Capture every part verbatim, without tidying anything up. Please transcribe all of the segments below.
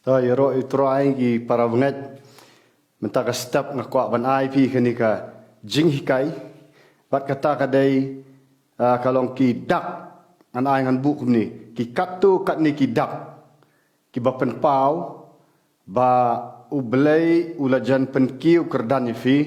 To ïaroh ïa u Trai ki para bangeit. Mynta ka step nga kwah ban ai phi kane ka jinghikai. Bad kata ka dei, ah, ka long ki dak. Ngan ai ngan buh kumne. Ki katto katne ki dak. Kiba pynpaw ba U Blei u la jan pynkiew kyrdan ïa phi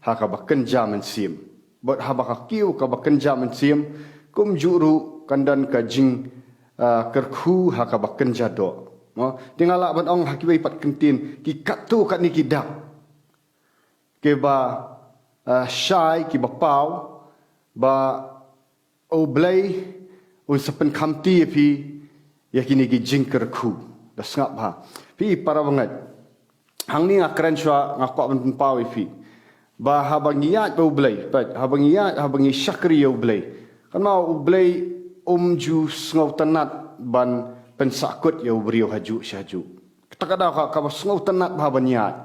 ha kaba kynja mynsiem. Bad haba ka kiew kaba kynja mynsiem, kumjuh ruh kan don ka jing, ah, kyrkhu ha kaba kynja doh. Mo, te nga lah ban ong ha kiwei pat kyntien, ki katto katne ki dak kiba, ah, shai, kiba paw ba U Blei un sa pynkhamti ïa phi ïa kine ki jingkyrkhu. Da sngap ha. Phi para bangeit. Hangne nga kren shuwa, nga kwah ban pynpaw ïa phi ba haba ngi ïaid bad U Blei, peit, haba ngi ïaid, haba ngi shakri ïa U Blei, kan mut U Blei um ju sngewtynnat ban pynsahkut ïa u briew hajuh sha hajuh. Kata ka daw ka, kaba sngewtynnat ba haba ngi ïaid,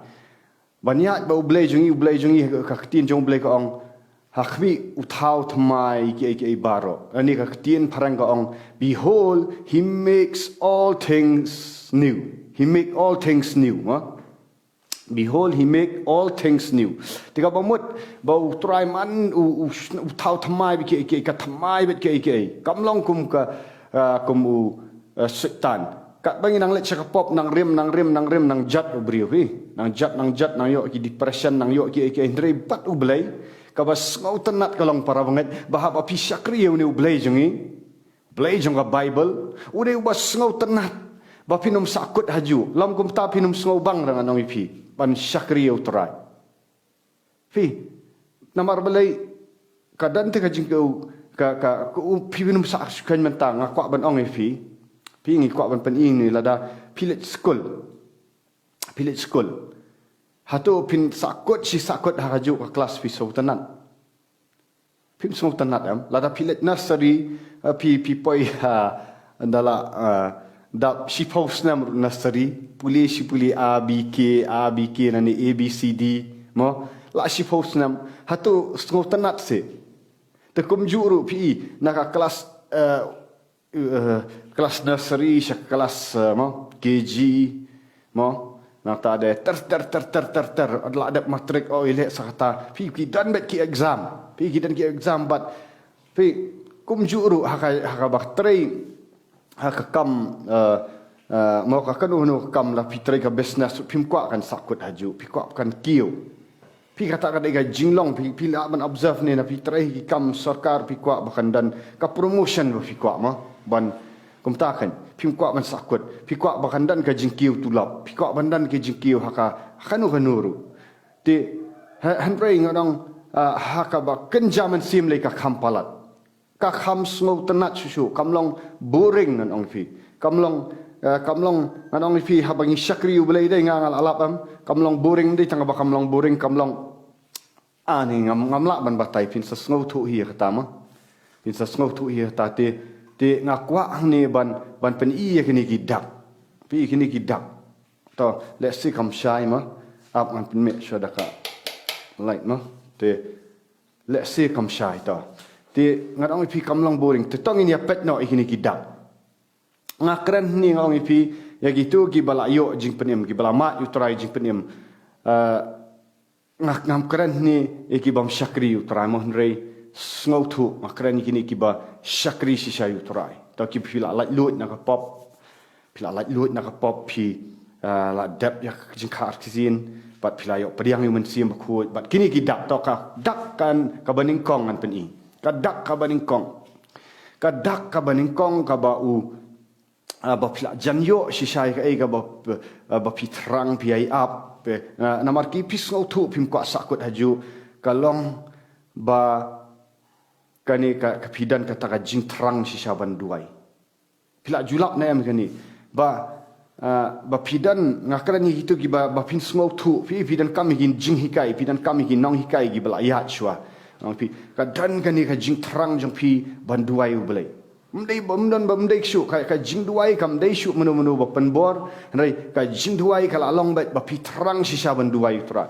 ban ïaid bad U Blei jong ngi, U Blei jong ngi, ka ktien jong U Blei ka ong, ha khmih u thaw thymmai kiei kiei baroh. Lane ka ktien phareng ka ong, "Behold, he makes all things new." He make all things new, ha? "Behold, he make all things new." Te kaba mut ba U Trai man u, u, u thaw thymmai bad kiei kiei, ka thymmai bad kiei kiei. Kam long kum ka, ah, kum u, ah, Soitan. Katba ngi nang leit sha ka pop, nang rim, nang rim, nang rim, nang jot u briew hi. Nang jot, nang jot, nang ïoh ki depression, nang ïoh kiei kiei, hynrei bad U Blei, kaba sngewtynnat ka long para bangeit, ba haba phi shakri ïa une U Blei jong ngi, Blei jong ka Baibl, u dei uba sngewtynnat ba phin ym sahkut hajuh. Lym kumta phin ym sngewbang, ngan ong ïa phi, ban shakri ïa U Trai. Phi, namar balei? Ka don te ka jingkiew, ka, ka, ka, u, phi, phin ym sah shuh. Kan mynta nga kwah ban ong ïa phi. Phi, ngi kwah ban pyni ne, lada phi leit skul. Phi leit skul. Hato phin sahkut shi sahkut ha kajuh ka klas phi sngewtynnat? Phim sngewtynnat em? Lada phi leit nursery, eh, phi, phi poi, ha, ynda la, eh, dap shiphew snem ruh nursery, pule shi pule A B K, A B K lane A B C D, mo? La shiphew snem, hato sngewtynnat seh? Te kumjuh ruh phi, na ka klas, eh, eh, klas nursery sha klas, eh, mo, K G, mo, nangta de ter ter ter ter ter ter, la dep matrik, oh, i leh sa kata. Phi, ki don bad ki exam. Phi, ki don ki exam bad phi, kumjuh ruh ha ka, ha kaba trei ha ka kam, eh, eh, mo, ka kano kano ka kam, la phi trei ka business, phim kwah kan sahkut hajuh, phi kwah kan kiew. Phi, kata ka dei ka jinglong, phi, phi lah ban observe ne, na phi trei ki kam sorkar, phi kwah ba kan don ka promotion ba phi kwah, mo, ban kumta kan, phim kwah ban sahkut, phi kwah ba kan don ka jingkiew tulop, phi kwah ban don ka jingkiew ha ka, ha kano kano ruh. Te, ha, hynrei ngan ong, ah, ha kaba kynja mynsiem lei ka kham palat. Ka kham sngewtynnat shuh shuh, kam long boring, ngan ong ïa phi. Kam long, eh, kam long, ngan ong ïa phi, haba ngi shakri U Blei, dei nga, nga la lap em. Kam long boring, dei tang ba kam long boring, kam long, ah, ne, ngam, ngam lah ban batai, phin sa sngewthuh hi ïa kata, mo. Phin sa sngewthuh hi ïa kata, te, te nga kwah hangne ban, ban pyni ïa kine ki dak. Phi, kine ki dak. To, let's see, kam shai, mo. Ap, ngan pynmih shuwa da ka light, mo. Te, let's see, kam shai, to. Te ngan ong ïa phi, kam long boring. Te to ngin ïa peit noh ïa kine ki dak. Nga kren hangne, nga ong ïa phi, ïa kito kiba la ïoh jingpynim, kiba la mad ïa U Trai jingpynim. Eh, nga, ngam kren hangne ïa ki bym shakri ïa U Trai, mo, hynrei sngewthuh, nga kren ïa kine kiba shakri shisha ïa U Trai. To kiba phi la laitluid na ka pop. Phi la laitluid na ka pop, phi, ah, la dep ïa ka jingkhar ktien, bad phi la ïoh pdiang ïa U Mynsiem Bakhuid, bad kine ki dak, to ka dak kan kaba nyngkong ngan pyni. Ka dak kaba nyngkong. Ka dak kaba nyngkong kaba u, ah, ba phi la jan ïoh shisha ïa kaei kaba, ah, ba phi thrang, phi ïai ap, eh, ah, namar ki, phi sngewthuh, phim kwah sahkut hajuh, ka long ba kane ka, ka phi don kata ka jingthrang shisha ban duwai. Phi la ju lap ne em kane? Ba, ah, ba phi don, nga kren ïa kito kiba, ba phin sngewthuh, phi, phi donkam ïa ki jinghikai, phi donkam ïa ki nonghikai kiba la ïaid shuwa. Ong phi, ka don kane ka jingthrang jong phi ban duwai U Blei. Ym dei ba, ym don ba, ym dei shuh, ka, ka jingduwai kam dei shuh mano mano ba pynbor, hynrei ka jingduwai ka la long beit ba phi thrang shisha ban duwai U Trai.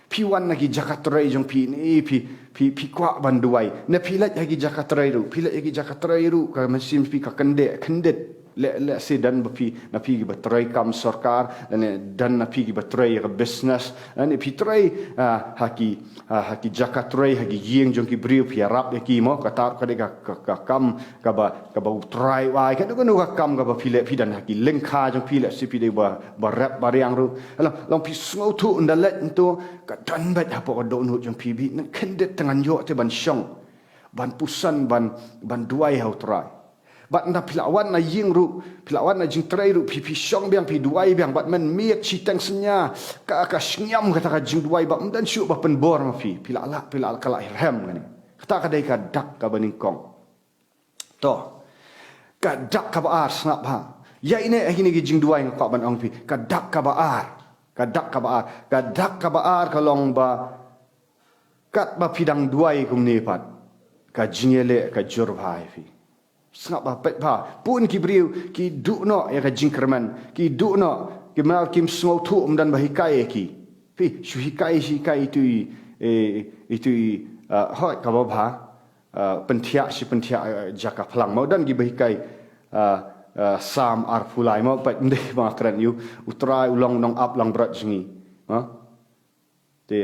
Phi wan na ki jaka trei jong phi ne, phi, Phi, phi kwah ban duwai. Na phi leit ha ki jaka trei ruh. Phi leit ha ki jaka trei ruh. Ka mynsiem phi ka kyndit, kyndit. Leh, leh shi don ba phi, na phi kiba trei kam sorkar. Lane don na phi kiba trei ka business. Lane phi trei, ah, ha ki, ah, ha ki jaka trei, ha ki ïing jong ki briew phi ïarap ïa ki mo. Kata ka dei ka, ka, ka kam, kaba, kaba U Trai u ai. Ka dei kano ka kam kaba phi leh, phi don ha ki lyngkha jong phi leh shi phi dei ba, ba rep ba riang ruh. Long, long phi sngewthuh ynda leit hangto. Ka don beit hapoh ka dohnud jong phi ba nang kyndit te ngan ïoh te ban shong. Ban puson ban, ban duwai ha U Trai. Bad ynda phi la wan na ïing ruh, phi la wan na jingtrei ruh, phi, phi shong biang, phi duwai biang, bad mynmiet shiteng synñia, ka, ka shngiam kata ka jingduwai, bad ym don shuh ba pynbor ma phi, phi la lah, phi la lah ka la rhem kane. Kata ka dei ka dak kaba nyngkong. To. Ka dak kaba ar, sngap bha. Ïa ine, ine ki jingduwai nga kwah ban ong phi. Ka dak kaba ar. Ka dak kaba ar. Ka dak kaba ar ka long ba katba phi dang duwai kumne pat, ka jingïaleh ka jur bha ïa phi. Sngap bha, peit bha. Bun ki briew ki duh noh ïa ka jingkyrmen. Ki duh noh. Ki mrad kim sngewthuh, ym don ba hikai ïa ki. Phi, shu hikai, shu hikai itu i, eh, itu i, ah, hooid kaba bha. Ah, pynthiah shi pynthiah, ah, jaka phlang. Mo don kiba hikai, ah, ah, Salm arphew lai mo, peit ym dei ba nga kren ïa u, U Trai u long nongap langbrot jong ngi. Ha? Te,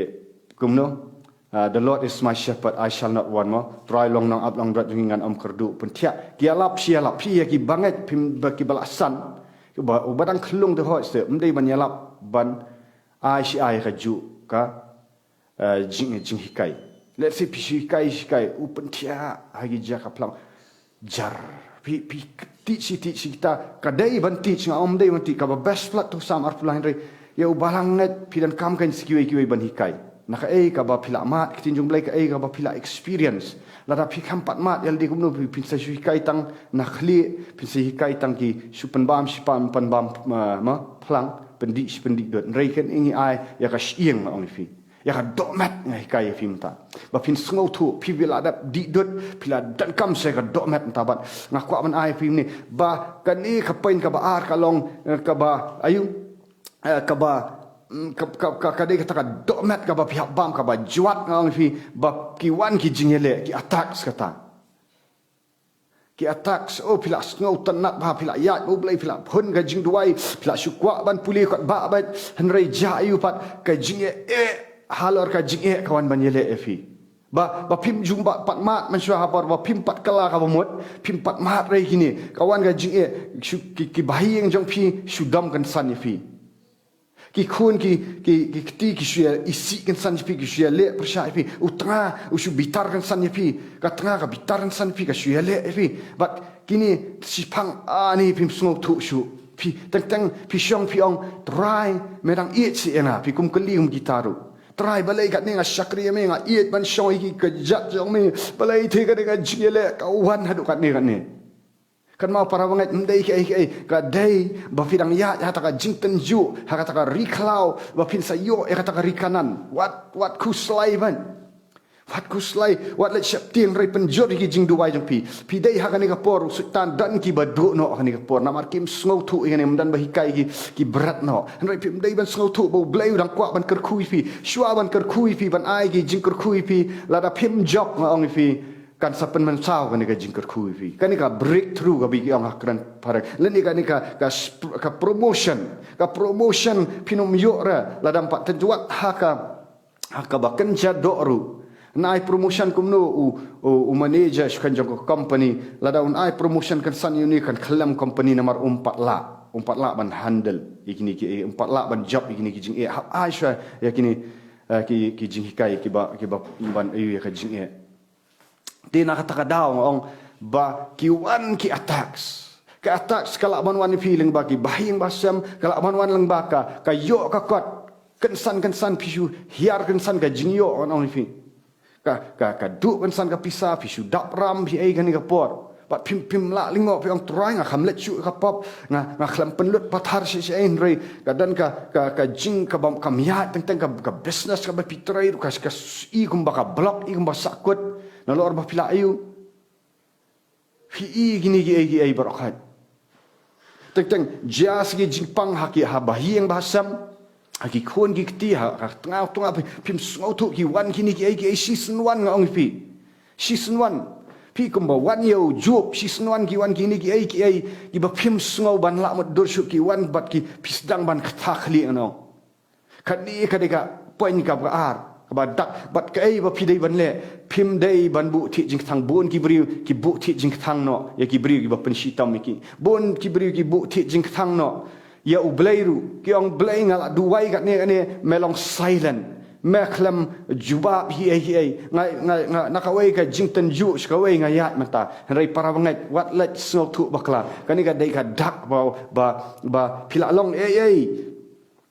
kumno? Ah, "The Lord is my shepherd, I shall not want," mo. Trai u long nongap langbrot jong ngi, ngan ym kyrduh. Pynthiah. Ki ïalap shi ïalap, phi ïa kiba ngeit, phim ba kiba la san. Kiba, uba dang khyllung te hooid te, ym dei ban ïalap ban ai shi ai kajuh ka eh, jing, jinghikai. Let's say, phi shu hikai, shu hikai, u pynthiah ha ki jaka phlang. Jar. Phi, phi teach shi, teach shi kita. Ka dei ban teach, nga ym dei ban teach. Kaba best pat tu Salm arphew lai, hynrei ïa uba la ngeit, phi donkam kein sa kiwei kiwei ban hikai. Na kaei kaba phi la mad, ka ktien jong U Blei, kaei kaba phi la experience. Lada phi khlem pat mad ïa lade kumno, phi, phin sa shu hikai tang na khlieh, phin sa hikai tang ki shu pynbam shi pynbam, ma, ma phlang, pyndih shi pyndih dud. Hynrei kane ngi ai ïa ka shyieng, nga ong ïa phi. Ïa ka dohmet nga hikai ïa phi mynta. Ba phin sngewthuh, phi ba la dep dih dud, phi la donkam sa ïa ka dohmet mynta bad nga kwah ban ai ïa phi mynne. Ba kane ka point kaba ar ka long, eh, kaba, aïu, eh, kaba, mm, ka, ka, ka, ka dei kata ka dohmet kaba phi hap bam, kaba jwat, nga ong ïa phi, ba ki wan ki jingïaleh, ki attacks kata. Ki attacks, oh, phi la sngewtynnat bha, phi la ïaid bad U Blei, phi la hun ka jingduwai, phi la shu kwah ban pule kot ba bad, hynrei jia aïu pat, ka jingeh, eh, halor ka jingeh ka wan ban ïaleh ïa phi. Ba, ba phim ju pat mad mynshuwa ha por, ba phim pat kylla kaba mut, phim pat mad re kine, ka wan ka jingeh, shu, ki, kiba ha ïing jong phi, shu dom kynsan ïa phi. Ki khun ki, ki, ki kti ki shu ïa isih kynsan ïa phi, ki shu ïaleh pyrshah ïa phi. U tnga, u shu bitar kynsan ïa phi. Ka tnga ka bitar kynsan ïa phi, ka shu ïaleh ïa phi. Bad kine shiphang ani phim sngewthuh shuh. Phi, teng teng, phi shong phi ong, Trai, me dang ïeit seh ïa nga, phi kum kylli kum kita ruh. Trai, balei katne nga shakri ïa me, nga ïeit ban shong ïa ki kjat jong me, balei te kane ka jingïaleh, ka wan haduh katne katne. Kynmaw para bangeit, ym dei kaei kaei, ka dei ba phi dang ïaid ha kata ka jingtynjuh, ha kata ka ri khlaw, ba phin sa ïoh ïa kata ka ri Kanaan. Wat, wat khuslai ban. Wat khuslai, wat leit sheptieng, hynrei pynjot ïa ki jingduwai jong phi. Phi dei ha kane ka por, u Soitan don kiba duh noh ha kane ka por. Namar kim sngewthuh ïa kane, ym don ba hikai ki, ki bret noh. Hynrei phim dei ban sngewthuh ba U Blei u dang kwah ban kyrkhu ïa phi. Shuwa ban kyrkhu ïa phi, ban ai ki jingkyrkhu ïa phi, lada phim jop, nga ong ïa phi, kan sa pynmynsaw kane ka jingkyrkhu ïa phi. Kane ka breakthrough kaba ki ong ha kren phareng. Lane kane ka, ka sp-, ka promotion. Ka promotion phin ym ïoh re lada ym pat tynjuh ha ka, ha kaba kynja doh ruh. Yn ai promotion kumno u, u, u manager shuh kan jong ka company. Lada un ai promotion kynsan ïa une kan khlem company namar um pat lah. Um pat lah ban handle ïa kine ki, um pat lah ban jop ïa kine ki jingeh. Hap ai shuwa ïa kine, eh, ki, ki jinghikai kiba, kiba ban ïa ka jingeh. Te na kata ka daw nga ong ba ki wan ki attacks. Ka attacks ka lah ban wan ïa phi lyngba ki bahaïing bahasem, ka lah ban wan lyngba ka, ka ïoh ka kot. Kynsan kynsan phi shu hiar kynsan ka jingïoh, nga ong ïa phi. Ka, ka, ka duh kynsan ka pisa, phi shu dap ram, phi ei kane ka por. Bad phim, phim lah lyngngoh, phi ong Trai nga kham leit shuh ka pop, nga, nga khlem pynlut pathar shisha, hynrei ka don ka, ka, ka jing kaba kam ïaid, teng teng ka, ka business kaba phi trei ruh ka, ka i kumba ka block, i kumba sahkut. Nalor ba phi la ïoh. Phi i kine kiei kiei baroh khat. Teng teng jia sa ki jingpang ha ki, ha bahaïing bahasem, Ha ki khun ki kti ha ka tnga tnga phi, phim sngewthuh ki wan kine ki ei ki ei shisien wan nga ong ïa phi. Shisien wan. Phi kumba wan ïa u Job shisien wan ki wan kine ki ei ki ei kiba phim sngew ban lah mutdur shuh ki wan bad ki phi sdang ban ktah khlieh ngan ong. Kane ka dei ka point kaba ar kaba dak bad kaei ba phi dei ban leh. Phim dei ban buh thied jingkthang, bun ki briew ki buh thied jingkthang noh ïa ki briew kiba pynshitom ïa ki. Bun ki briew ki buh thied jingkthang noh ïa U Blei ruh, ki ong Blei nga la duwai katne katne me long silent. Me khlem jubab hi ei hi ei. Nga nga nga na kawei ka jingtynjuh sha kawei nga ïaid mynta. Hynrei para bangeit wat leit sngewthuh bakla. Kane ka dei ka dak ba ba ba phi la long ei ei.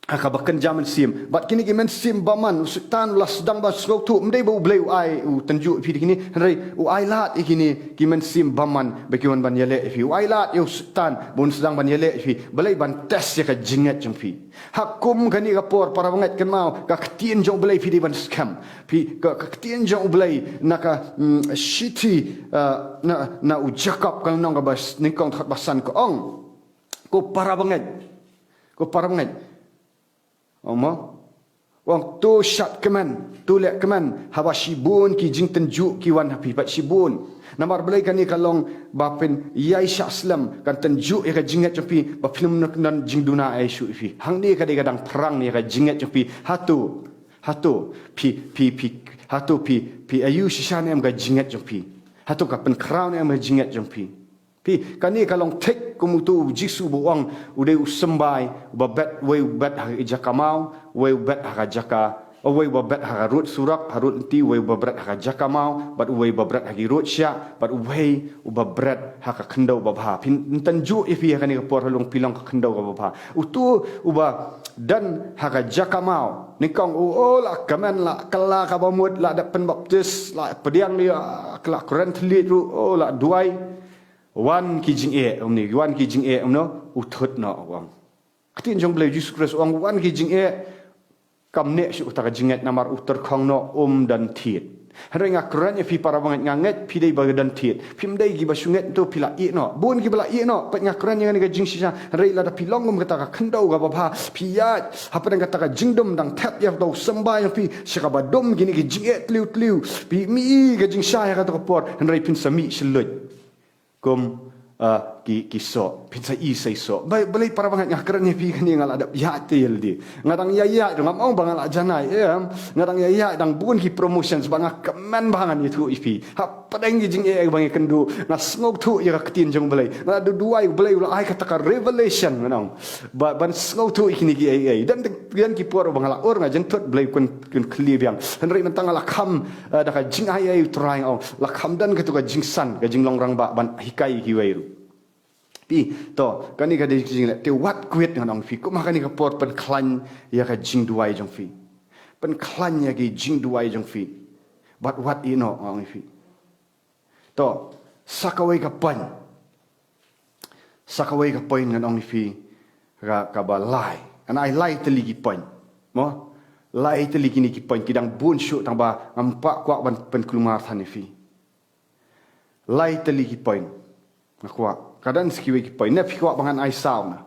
Ha kaba kynja mynsiem. Bad kine ki mynsiem bymman, u Soitan u la sdang ban sngewthuh, ym dei ba U Blei u ai u tynjuh ïa phi da kine, hynrei u ai lad ïa kine ki mynsiem bymman ba ki wan ban ïaleh ïa phi. U ai lad ïa u Soitan ba un sdang ban ïaleh ïa phi. Balei? Ban test ïa ka jingngeit jong phi. Ha kum kane ka por para bangeit kynmaw ka ktien jong U Blei phi dei ban skhem. Phi ka, ka ktien jong U Blei na ka mm, shithi uh, na, na u Jakob ka lynnong kaba s- nyngkong dkhot ba san ka ong. Ko para bangeit. Ko para bangeit. Ong mo? Ong to shad kmen, to leh kmen, haba shibun ki jingtynjuh ki wan ha phi, bad shibun. Namar balei? Kane ka long ba phin ïai shah slem, kan tynjuh ïa ka jingngeit jong phi, ba phin ym don jingduna ei shuh ïa phi. Hangne ka dei ka dang pyrshang ïa ka jingngeit jong phi. Hato, hato, phi, phi, phi, hato phi, phi ïohi shisha ne em ka jingngeit jong phi. Hato ka pynkhraw ne em ka jingngeit jong phi. Phi, kane ka long thik kum uto u Jisu ba u ong, u dei u symbai, uba bet, uwei u bet ha ka jaka maw, uwei u bet ha ka jaka, uwei uba bet ha ka rud surok, ha rud lynti, uwei uba bet ha ka jaka maw, bad uwei uba bet ha ki rud shiah, bad uwei uba bet ha ka khyndew babha. Phin tynjuh ïa phi ha kane ka por ha long phi long ka khyndew kaba bha. Uto uba don ha ka jaka maw, nyngkong u, o la kmen, la kylla kaba mut, la dep pynbaptis, la pdiang ïa, la kren thylliej ruh, o la duwai. Wan ki jingeh, ym ni, wan ki jingeh, ym no, u thut noh, u ong. Ktien jong U Blei Jisu Khrist u ong wan ki jingeh, kam neh shuh kata ka jingngeit namar u tyrkhong noh, um don thied. Hynrei nga kren ïa phi para bangeit, nga ngeit phi dei ba don thied. Phim dei kiba shu ngeit, to phi la ïeh noh. Bun kiba la ïeh noh, peit nga kren ïa kane ka jingshisha. Hynrei lada phi long kum kata ka khyndew kaba bha, phi ïaid hapdeng kata ka jingdum, dang thep ïa uto u symbai jong phi sha kaba dum, kine ki jingeh tliw tliw. Phi mih ka jingshai ha kato ka por, hynrei phin sa mih shylluid. Kum, ah, ki, ki soh, phin sa i sa i soh. Ba, balei para bangeit, nga kren ïa phi kane, nga la dep ïaid te ïalade. Nga dang ïaid ïaid ruh, ngam ong ba nga la janai, em. Nga dang ïaid ïaid, dang bun ki promotions, ba nga kmen ba ngan ïathuh ïa phi. Hapdeng ki jingeh ba nga kynduh, nga sngewthuh ïa ka ktien jong U Blei. Nga la duwai, U Blei u la ai kata ka revelation, ngan ong. Ba, ban sngewthuh ïa kine ki ei ei. Don, don ki por ba nga la ur, nga jynthut, U Blei u kyn, kynkhlieh biang. Hynrei mynta nga la kham, eh, da ka jingai ei U Trai, nga ong. La kham don kato ka jingsan, ka jinglong rangbah ban hikai ïa kiwei ruh. Phi, to, kane ka dei ka jingleh, te wat kwit, ngan ong ïa phi, kum ha kane ka por pynkhlaiñ ïa ka jingduwai jong phi. Pynkhlaiñ ïa ki jingduwai jong phi. Bad wat ïeh noh, ngan ong ïa phi. To, sa kawei ka point. Sa kawei ka point ngan ong ïa phi ka, kaba lai. Ngan ai lai tylli ki point. Mo? Lai tylli kine ki point, ki dang bun shuh tang ba ngam pat kwah ban pynkulmar than ïa phi. Lai tylli ki point. Nga kwah. Ka don sa kiwei ki point. Ne phi kwah ba ngan ai saw na.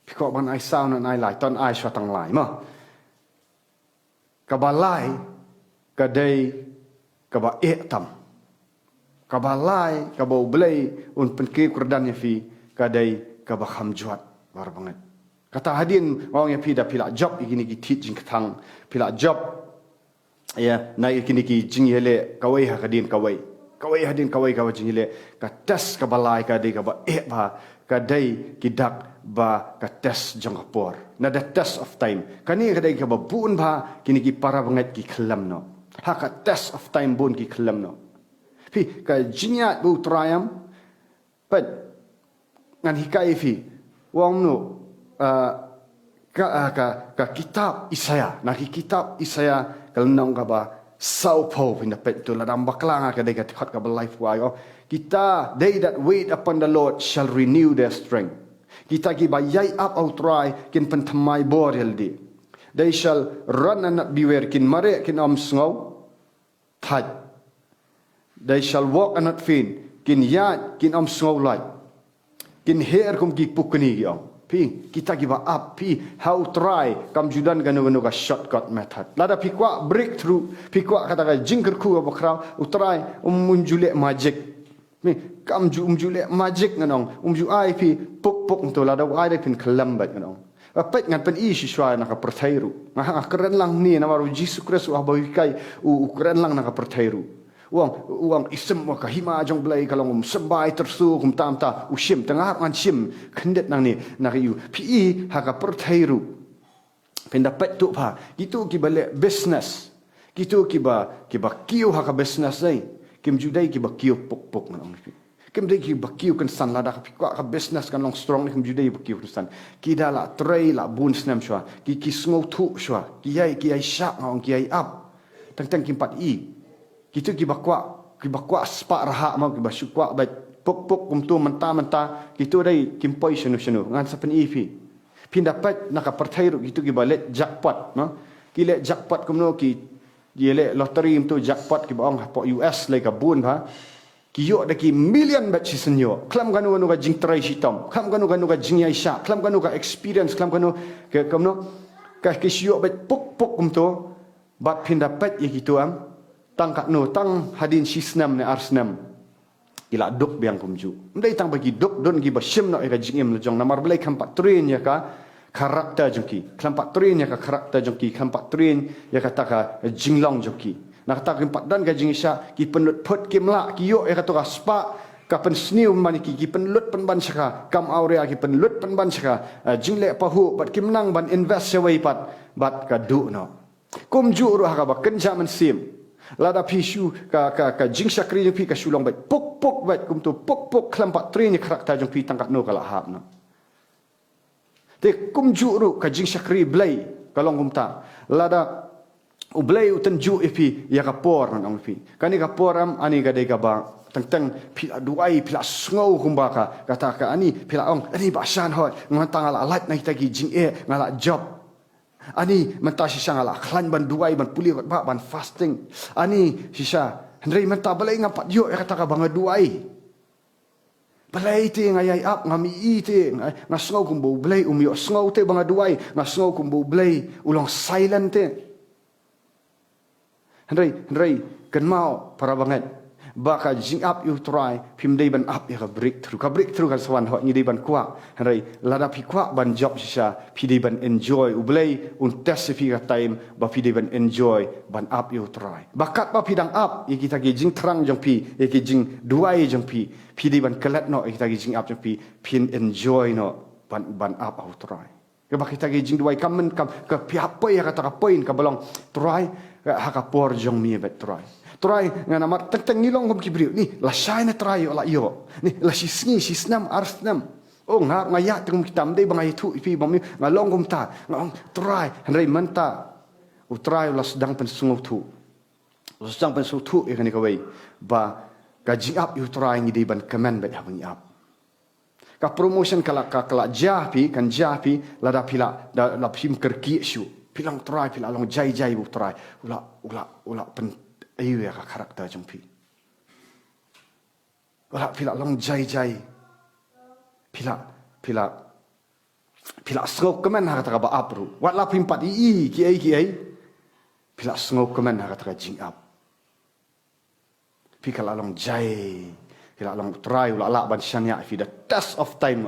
Phi kwah ba ngan ai saw na, ngan ai lai. To ngan ai shuwa tang lai. Mo? Kaba lai, ka dei, kaba eh tam. Kaba lai, kaba U Blei un pynkiew kyrdan ïa phi, ka dei, kaba kham jwat, para bangeit. Kata hadien, nga ong ïa phi da phi la jop, ïa kine ki thied jingkthang, phi la jop, ïa, na ïa kine ki jingïaleh, kawei ha ka dien kawei. Kawei hadien kawei kaba jingïaleh, ka test kaba lai ka dei kaba eh bha, ka dei ki dak ba ka test jong ka por. Na the test of time. Kane ka dei kaba bun bha kine ki para bangeit ki khyllem noh. Ha ka test of time bun ki khyllem noh. Phi, ka jingïaid bad U Trai em, peit, ngan hikai ïa phi. Wan noh, ah, ka, ah, ka, ka kitab Isaiah. Na ki kitab Isaiah ka lynnong kaba sawphew, phin da peit to, lada ym bakla nga ka dei ka dkhot kaba laiphew, ong. Kita, they that wait upon the Lord shall renew their strength. Kita kiba ïai ap ha U Trai kin pynthymmai bor ïalade. They shall run and not be weary, kin mareh kin ym sngew thait. They shall walk and not faint. Kin ïaid, kin ym sngew lait. Kin her kum ki pukni, ki ong. Phi, kita kiba ap, phi, ha U Trai kam ju don kano kano ka shortcut method. Lada phi kwah breakthrough, phi kwah kata ka jingkyrkhu kaba khraw, U Trai um, um ju leh magic. Phi, kam ju, um ju leh magic ngan ong, um ju ai phi puk puk nto, lada u ai da phin khlem bad ngan ong. Ba peit ngan pyni shisha na ka pyrthei ruh. Nga, nga kren lang ni namar U Jisu Khrist u haba u hikai, u, u kren lang na ka pyrthei ruh. U ong, u ong, isem wa ka hima jong Blei ka long, um symbai tyrsu kumta kumta, u shim, tang ngan shim khyndiat nangne na ka ïu. Phi i ha ka pyrthei ruh. Phin da peit tu pha, kito kiba leh business, kito kiba, kiba kiew ha ka business dei, kim ju dei kiba kiew puk puk ngan ong phi. Kim dei kiba kiew kynsan, lada ka phi kwah ka business kan long strong ne, kim ju dei ba kiew kynsan. Ki da la trei la bun snem shuwa, ki, ki sngewthuh shuwa, ki ïai, ki ïai shah nga ong, ki ïai ap. Teng teng kim pat i. Kito kiba kwah, kiba kwah spah rhah mo, kiba shu kwah bad puk puk kumto mynta mynta, kito dei kim poi shano shano. Ngan sa pyni phi. Phin da peit na ka pyrthei ruh kito kiba leh jackpot mo. Ki leh jackpot kumno, ki, ki leh lottery kumto, jackpot kiba ong hapoh U S lei ka bun bha. Ki ïoh da ki million bad shisien ïoh. Khlem kano kano ka jingtrei shitom, khlem kano kano ka jingïaishah, khlem kano ka experience, khlem kano ka, kumno, ka ki shu ïoh bad puk puk kumto. Bad phin da peit ïa kito em, tang katno, tang hadien shi snem ne ar snem, ki la duk biang kumjuh. Ym dei tang ba ki duk, don kiba shim noh ïa ka jingim la jong, namar Blei khlem pat train ïa ka character jong ki, khlem pat train ïa ka character jong ki, khlem pat train ïa kata ka jinglong jong ki. Na kata kim pat don ka jingshah, ki pynlut phut kim lah, ki ïoh ïa kato ka spah ka pynsniew pynban ïa ki, ki pynlut pynban sha ka kam awria, ki pynlut pynban sha ka, eh, jingleh pahuh, bad kim nang ban invest shawei pat, bad ka duh noh. Kumjuh ruh ha kaba kynja mynsiem. Lada phi shu ka, ka, ka jingshakri jong phi ka shu long bad puk puk bad kumto puk puk, khlem pat train ïa ka character jong phi, tang katno ka la hap noh. Te kumjuh ruh ka jingshakri Blei ka long kumta. Lada U Blei u tynjuh ïa phi ïa ka por ngan ong phi. Kane ka por em, ani ka dei kaba teng teng phi la duwai, phi la sngew kumba ka, kata ka ani, phi la ong, ani ba shan hoi, nga tang la lait na kita ki jingeh, nga la jop. Ani mynta shisha nga la khlaiñ ban duwai, ban pule kot ba, ban fasting. Ani shisha, hynrei mynta balei ngam pat ïoh ïa kata kaba nga duwai. Balei te nga ïai ap, nga mih te, nga, nga sngew kumba U Blei um ïohsngew te ba nga duwai, nga sngew kumba U Blei u long silent te. Hynrei, hynrei, kynmaw para bangeit, ba ka jingap ïa U Trai, phim dei ban ap ïa ka breakthrough. Ka breakthrough kan sa wan hok, ngi dei ban kwah. Hynrei, lada phi kwah ban jop shisha, phi dei ban enjoy. U Blei un test ïa phi ka time ba phi dei ban enjoy ban ap ïa U Trai. Ba katba phi dang ap ïa kita ki jingthrang jong phi, ïa ki jingduwai jong phi, phi dei ban klet noh ïa kita ki jingap jong phi, phin enjoy noh ban, ban ap ha U Trai. Kaba kita ki jingduwai kam myn kam, ka phi hap poi ha kata ka point kaba long, Trai, ha ka por jong me bad Trai. Trai, nga namar teng teng ngi long kum ki briew, ni lashai ne Trai ïoh la ïoh, ni la shi sngi, shi snem, ar snem. Oh, nga, nga ïa te kum kita, ym dei ba nga ïathuh ïa phi ba me, nga long kumta, nga ong Trai, hynrei mynta U Trai u la sdang pynsngewthuh. U la sdang pynsngewthuh ïa kane kawei, ba ka jingap ïa U Trai ngi dei ban kmen bad haba ngi ap. Ka promotion ka la, ka, ka la jia phi, kan jia phi, lada phi la, da, la phim kyrkieh shuh. Phi long Trai, phi la long jai jai bad U Trai, u la, u la, u la pyn, aiu ïa ka character jong phi. U la, phi la long jai jai. Phi la, phi la, phi la sngewkmen ha kata kaba ap ruh. Wat la phim pat i, i kiei kiei, phi la sngewkmen ha kata ka jingap. Phi ka la long jai, phi la long, Trai u la lah ban shaniah ïa phi, the test of time.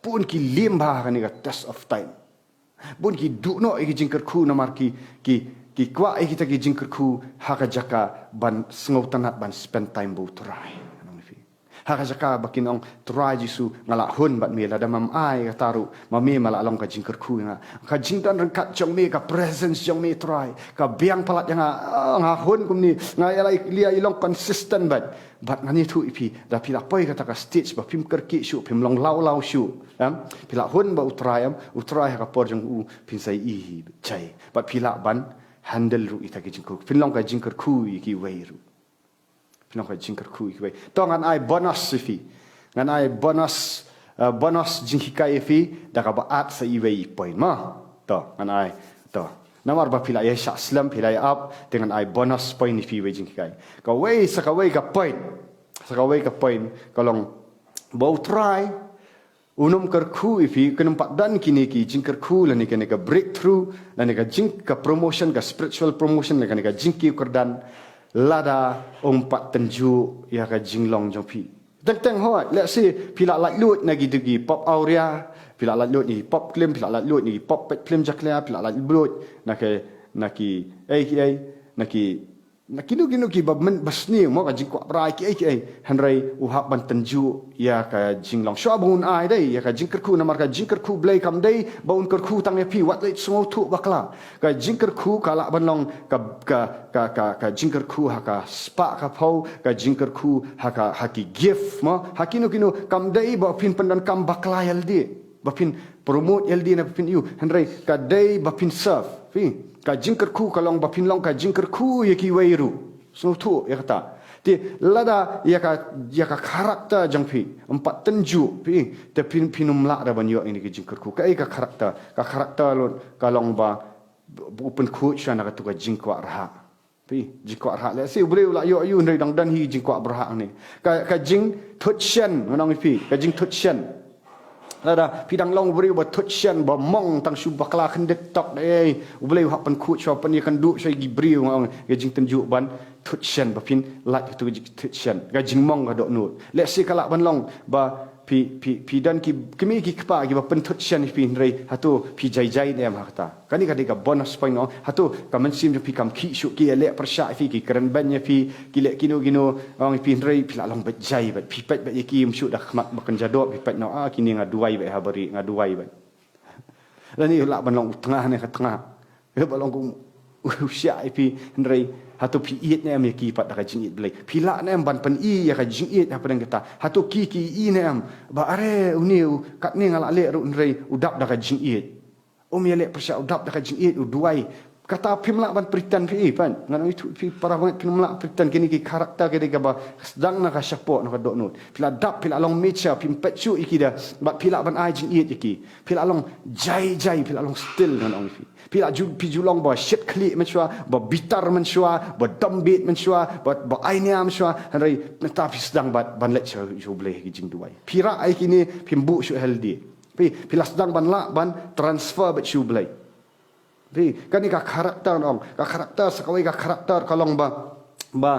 Bun ki liem bha ha kane ka test of time. Bun ki duh noh ïa ki jingkyrkhu namar ki, ki, ki kwah ïa kita ki jingkyrkhu ha ka jaka ban sngewtynnat ban spend time bad U Trai. Ha ka jaka ba kin ong, Trai Jisu, nga la hun bad me, lada mem ai kata ruh, ma me ma la long ka jingkyrkhu ïa nga. Ka jingdon ryngkat jong me, ka presence jong me Trai, ka biang palat ïa nga, ah, nga hun kumne, nga ïa la, ïa la long consistent bad, bad ngan ïathuh ïa phi, da phi la poi kata ka stage ba phim kyrkieh shuh, phim long law law shuh. Em? Phi la hun bad U Trai, em? U Trai ha ka por jong u phin sa ïohi jai. Bad phi lah ban handle ruh ïa kita ki jingkyrkhu. Phin long ka jingkyrkhu ïa kiwei ruh. Phin long ka jingkyrkhu ïa kiwei. To ngan ai bonus ïa phi. Ngan ai bonus, eh, bonus jinghikai ïa phi, da kaba add sa iwei i point mo. To, ngan ai. To. Namar ba phi la ïa shah slem, phi la ïa ap, te ngan ai bonus point ïa phi, iwei jinghikai. Kawei, sa kawei ka point. Sa kawei ka point, ka long ba U Trai Un ym kyrkhu ïa phi, kan ym pat don kine ki jingkyrkhu, lane kane ka breakthrough, lane ka jing ka promotion, ka spiritual promotion, lane kane ka jingkiew kyrdan, lada um pat tynjuh ïa ka jinglong jong phi. Teng teng hooid, let's say, phi la laitluid na ki dei ki pop awria, phi la laitluid na ki pop klim, phi la laitluid na ki pop peit film jakhlia, phi la laitluid na ki, na ki, ei ki ei, na ki, na kino kino ki ba men ba sniew mo, ka jingkwah brai ki ei ki ei. Hynrei u hap ban tynjuh ïa ka jinglong. Shuwa ba un ai dei ïa ka jingkyrkhu, namar ka jingkyrkhu Blei kam dei ba un kyrkhu tang ïa phi, wat leit sngewthuh bakla. Ka jingkyrkhu ka lah ban long ka, ka, ka, ka, ka jingkyrkhu ha ka spah ka phew, ka jingkyrkhu ha ka, ha ki gift mo, ha kino kino, kam dei ba phin pyndonkam bakla ïalade, ba phin promote ïalade ne ba phin ïoh. Hynrei ka dei ba phin serve. Phi, ka jingkyrkhu ka long ba phin long ka jingkyrkhu ïa kiwei ruh. Sngewthuh ïa kata. Te lada ïa ka, ïa ka character jong phi ym pat tynjuh, phi, te phin, phin ym lah da ban ïoh ïa kine ki jingkyrkhu. Kaei ka character? Ka character long, ka long ba u pynkhuid shuwa na katu ka jingkwah rhah. Phi, jingkwah rhah. Let's say u briew u la ïoh ïa u, hynrei dang don hi jingkwah rhah ne. Ka, ka jingthut shen, ngan ong ïa phi, ka jingthut shen. Lada phi dang long u briew ba thut shen, ba mong tang shu bakla khyndiat tok dei, u Blei u hap pynkhuid shuwa, pynïakynduh shuwa ïa ki briew, ngan ong, ka jingtynjuh ban thut shen, ba phin lait katu ka jingthut shen. Ka jingmong ka dohnud. Let's say ka lah ban long ba phi, phi, phi don ki kmie ki kpa kiba pynthut shen ïa phi, hynrei hato phi jai jai ne em ha kata? Kane ka dei ka bonus point, ngan ong. Hato ka mynsiem jong phi kam khih shuh, ki ïaleh pyrshah ïa phi, ki kren beiñ ïa phi, ki leh kino kino, ngan ong ïa phi, hynrei phi la long beit jai beit, phi peit beit ïa ki ym shuh da khmat ba kynja doh, phi peit noh, ah, kine nga duwai beit ha bari, nga duwai beit. Lane u lah ban long u tnga ne ka tnga. Ba long kum u shah ïa phi, hynrei hato phi ïeit ne em ïa ki pat da ka jingïeit Blei? Phi lah ne em ban pyni ïa ka jingïeit hapdeng kata? Hato ki, ki ïohi ne em ba are une u, katne nga la leh ruh hynrei u dap da ka jingïeit? Um ïaleh pyrshah, u dap da ka jingïeit, u duwai. Kata phim lah ban pretend phi, phi, ngan ong ïa phi, para bangeit, phim lah pretend. Kine ki character ki dei kaba sdang na ka shapoh, na ka dohnud. Phi la dap, phi la long mature, phim peit shuh ïa ki da, bad phi lah ban ai jingïeit ïa ki. Phi la long jai jai, phi la long still, ngan ong ïa phi. Phi la ju, phi ju long ba shit khlieh mynshuwa, ba bitter mynshuwa, ba dombit mynshuwa, ba, ba ai niam mynshuwa, hynrei nangta phi sdang bad ban leit sha, sha U Blei ha ki jingduwai. Phi rah ïa kine, phim buh shuh ha lade. Phi, phi la sdang ban lah ban transfer beit sha U Blei. Phi, kane ka character, ngan ong. Ka character, sa kawei ka character ka long ba, ba,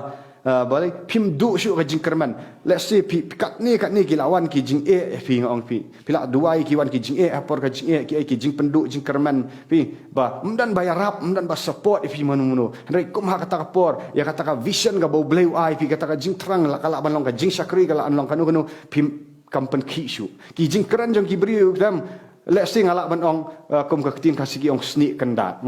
ah, balei phim duh shuh ka jingkyrmen. Let's say phi, katne katne ki la wan ki jingeh, phi, ngan ong phi. Phi la duwai, ki wan ki jingeh, ha por ka jingeh, ki, ki jingpynduh jingkyrmen. Phi, ba ym don ba ïarap, ym don ba support ïa phi mano mano. Hynrei kum ha kata ka por, ïa kata ka vision kaba U Blei u ai ïa phi, kata ka jingthrang la, ka lah ban long ka jingshakri, ka lah ban long kano kano, phim, kam pynkhih shuh. Ki jingkren jong ki briew, khlem, let's say nga lah ban ong, eh, kum ka ktien Khasi ki ong snieh kyndat.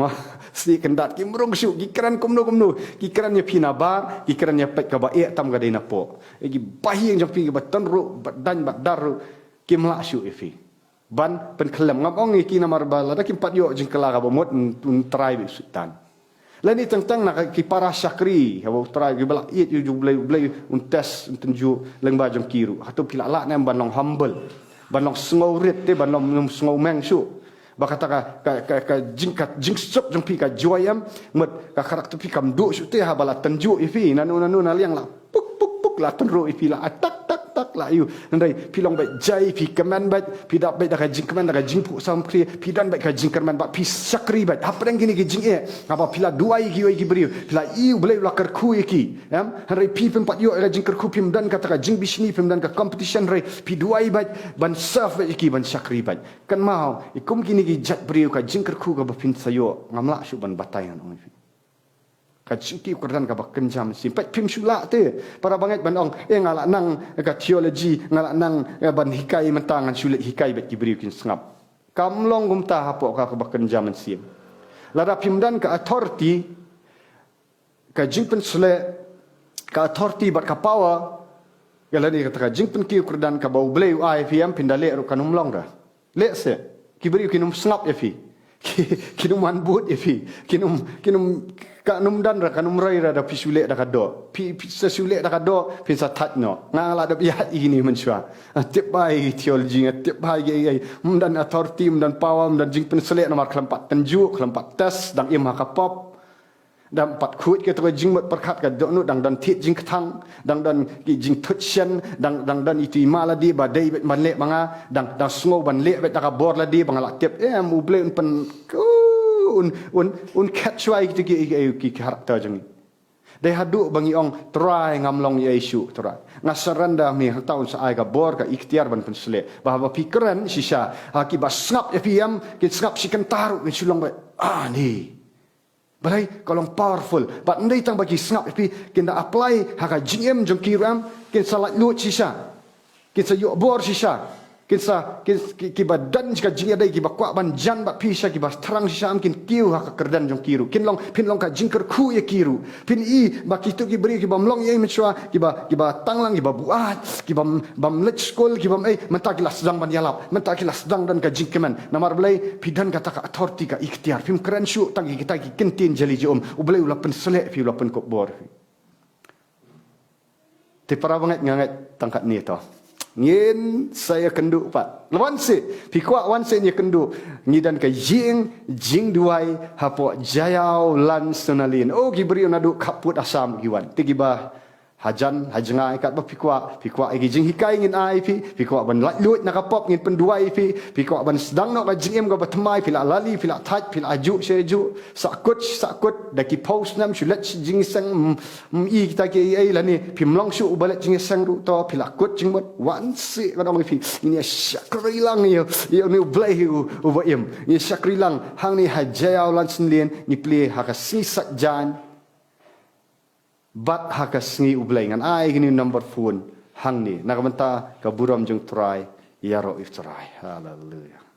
Snieh kyndat, kim rung shuh, ki kren kumno kumno. Ki kren ïa phi nabar, ki kren ïa peit kaba eh tam ka dei napoh. Ïa ki bahaïing jong phi kiba tynruh, bad daiñ bad dar ruh, kim lah shuh ïa phi ban pynkhyllem. Ngam ong ïa ki namar ba lada kim pat ïoh jingkylla kaba mut, un, un trai beit u Soitan. Lane teng teng na ki para shakri, haba u Trai, kiba la ïeit ïa U Blei, U Blei un test, un tynjuh lyngba jong ki ruh. Hato phi la lah ne em ban long humble, ban long sngewrit te, ban long, long sngewmeng shuh? Ba kata ka, ka, ka, ka jing, ka jingsuk jong phi ka joy em, mut ka character phi kam duh shuh te, haba la tynjuh ïa phi, nano nano na liang la puk puk puk, la tynruh ïa phi, la attack tak tak la ïa u. Hynrei phi long beit jai, phi kmen beit, phi dap beit da ka jingkmen, da ka jingphuh samkhria, phi don beit ka jingkyrmen, bad phi shakri beit. Hapdeng kine ki jingeh, haba phi la duwai ïa kiwei ki briew, phi la ïohi U Blei u la kyrkhu ïa ki, em? Hynrei phi phim pat ïoh ïa ka jingkyrkhu, phim don kata ka jingbishni, phim don ka competition, hynrei phi duwai beit ban serve beit ïa ki, ban shakri beit. Kynmaw, ïa kum kine ki jait briew, ka jingkyrkhu kaba phin sa ïoh, ngam lah shuh ban batai, ngan ong ïa phi. Ka jingkiew kyrdan kaba kynja mynsiem. Peit, phim shu lah te, para bangeit, ban ong, eh, nga la nang ka theology, nga la nang, eh, ban hikai mynta, ngan shu leit hikai beit ki briew kin sngap. Kam long kumta hapoh ka, kaba kynja mynsiem. Lada phim don ka authority, ka jingpynsleh, ka authority bad ka power, ka lane kata ka jingpynkiew kyrdan kaba U Blei u ai ïa phi, em, phin da leh ruh kan ym long re. Lehse ki briew kin ym sngap ïa phi. Ki, kin ym wan bud ïa phi. Kin ym, kin ym, kan ym don re, kan ym roi re da phi shu leh da ka doh. Phi, phi sa shu leh da ka doh, phin sa thait noh. Nga la dep ïaid ïa kine mynshuwa. Nga tip bha ïa ki theology, nga tip bha ïa ki, ym don authority, ym don power, ym don jingpynsleh, namar khlem pat tynjuh, khlem pat test, dang im ha ka pop. Dang pat khuid kito ka jingmut pyrkhat ka dohnud, dang don thied jingkthang, dang don ki jingthut shen, dang, dang don itu i ma lade ba dei beit ban leh ba nga, dang, dang sngew ban leh beit da ka bor lade ba nga la tip. Em, U Blei un pyn, un, un, un khet shuwa ïa kito ki, ki, ki, ki character jong ngi. Dei haduh ba ngi ong, Trai, ngam long ei shuh, Trai. Nga surrender, mynta un sa ai ka bor, ka iktiar ban pynsleh. Ba haba phi kren shisha ha kiba sngap ïa phi, em, kin sngap shi kynta ruh kin shu long ba, ah, ni. Balei? Ka long powerful. Bad ym dei tang ba ki sngap ïa phi, kin da apply ha ka jingim jong ki ruh, em, kin sa laitluid shisha. Kin sa ïoh bor shisha. Kin sa, kin, ki, kiba don sha ka jingïadei, kiba kwah ban jan bad phi shisha, kiba thrang shisha, em, kin kiew ha ka kyrdan jong ki ruh. Kin long, phin long ka jingkyrkhu ïa ki ruh. Phin i ba kito ki briew kibym long ei ei mynshuwa, kiba, kiba tang lang, kiba buaid, kibym, bym leit skul, kibym ei, mynta ki la sdang ban ïalap, mynta ki la sdang don ka jingkmen. Namar balei? Phi don kata ka authority, ka iktiar. Phim kren shuh tang ïa kita ki kyntien jali jong U Blei, u la pynsleh ïa phi, u la pynkup bor ïa phi. Te para bangeit, nga ngeit tang katne to. Ngin sa ïakynduh pat. Wan seh, phi kwah wan seh ngin ïakynduh. Ngi don ka ïing jingduwai hapoh Jaïaw Lansonalane. Oh, ki briew naduh khappud Assam ki wan. Te kiba hajan, hajngai, katba phi kwah, phi kwah ïa ki jinghikai ngin ai phi, phi kwah ban laitluid na ka pop ngin pynduwai phi, phi kwah ban sdang noh ka jingim kaba thymmai, phi la lali, phi la thait, phi la juh sha juh, sahkut, sahkut, da ki phew snem shu leit jingïaseng, mm, mm, i kita ki ei ei lane, phim long shuh uba leit jingïaseng ruh to, phi la kut jingmut, wan seh ngan ong ïa phi, ngin ïa shakri lang ïa, ïa une U Blei u, uba im, ngin ïa shakri lang, hangne ha Jaïaw Lansonalane, ngi plie ha ka sngi Saitjaiñ. Bad ha ka sngi U Blei ngan ai kane u number phone hangne. Na ka bynta ka burom jong U Trai, ïaroh ïa U Trai. Haleluia.